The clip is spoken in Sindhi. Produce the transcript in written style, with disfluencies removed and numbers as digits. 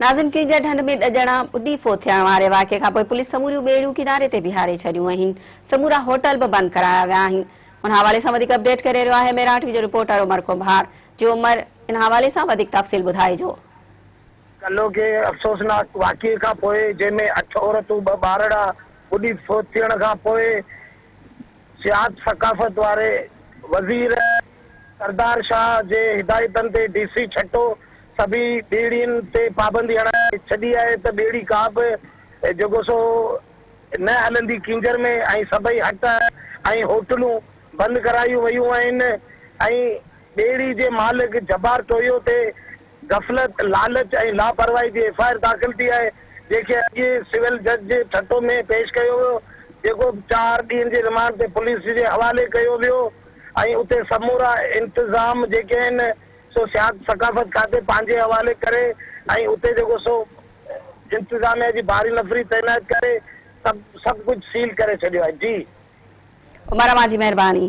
ناظم ڪينجهر ڍنڍ ۾ ڏھ ڄڻا ٻڏي فوت ٿيڻ واري واقعي کانپوء پوليس سموريون ٻيڙيون ڪناري تي بيهاري ڇڏيون آهن، سمورا هوٽل به بند ڪرايا ويا آهن. ان حوالي سان وڌيڪ اپڊيٽ ڪري رهيو آهي ميراٺ وي جو رپورٽر عمر ڪنڀار. جي عمر ان حوالي سان وڌيڪ تفصيل ٻڌائجو. ڪلهوڪي افسوسناڪ واقعي کان پوء جنهن ۾ اٺ عورتون ٻه ٻارڙا ٻڏي فوت ٿيڻ کان پوء سياحت ثقافت واري وزير سردار شاهه جي هدايتن تي ڊي سي ڇٽو سڀئي ٻيڙين تي پابندي هڻائي ڇڏي آهي ته ٻيڙي ڪا به جيڪو سو نه هلندي ڪينجهر ۾ ۽ سڀئي هٽ ۽ هوٽلون بند ڪرايون ويون آهن ۽ ٻيڙي جي مالڪ جبار ٽويو تي غفلت، لالچ ۽ لاپرواهي جي ايف I R داخل ٿي آهي، جنهن کي اڄ سول جج ٺٽو ۾ پيش ڪيو ويو، جيڪو چار ڏينهن جي رمانڊ تي پوليس جي حوالي ڪيو ويو ۽ اتي سمورا انتظام جيڪي آهن سو سياحت ثقافت کاتي پنهنجي حوالي ڪري ۽ اتي جيڪو سو انتظاميا جي ڀاري نفري تعينات ڪري سڀ سڀ ڪجهه سيل ڪري ڇڏيو آهي. جي. عمر اوهان جي مهرباني.